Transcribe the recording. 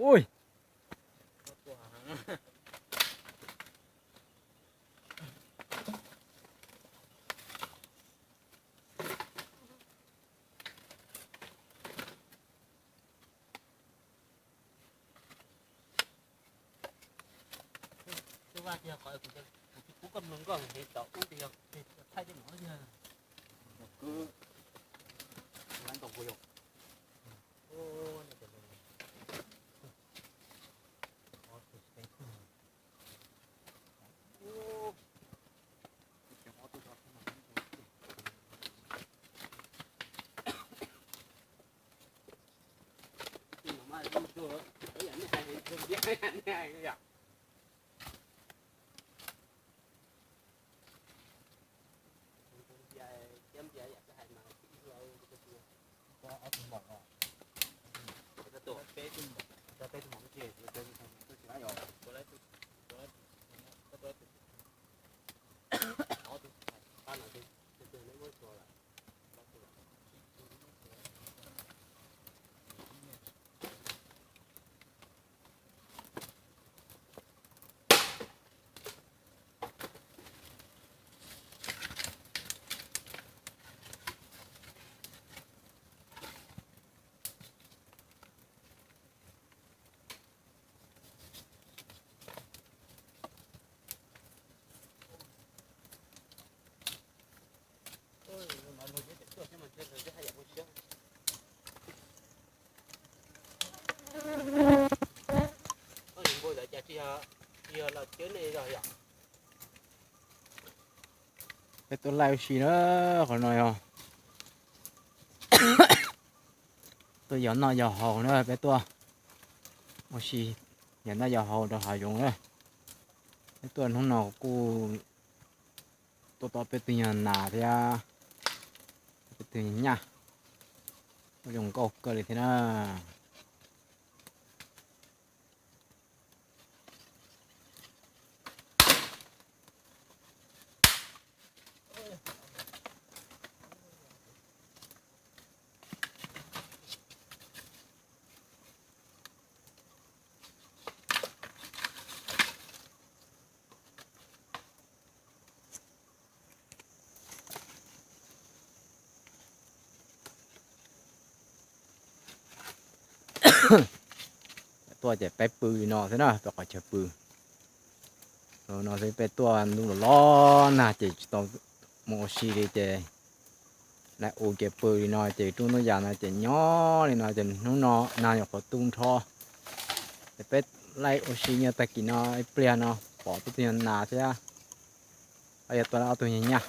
Ui, Peb tuaj laij ua si na, qhov no yog tuaj yos noj yos haus na, peb tuaj ua si yos noj yos haus rau hav zoov na. Peb tuaj hnub no kuj tuaj tom peb tug nyuag nas thiab peb tug nyuag nyaj, kuj zoo nkauj kawg li thiab na. Tuaj ces peb pw li no xwb na, peb qhov chaw pw. No xwb peb tuaj ntuj los los nag ces tsis tau mus ua si li ces laij ua ke pw li no ces rooj ntub yas no ces nyob li no ces hnub no nag nyuam qhuav tu nrho. Ces peb laij ua si nyob tag kis no ib pliag no pom peb tug nyuag nas thiab, yog tuaj ob tug nyuag nyaj.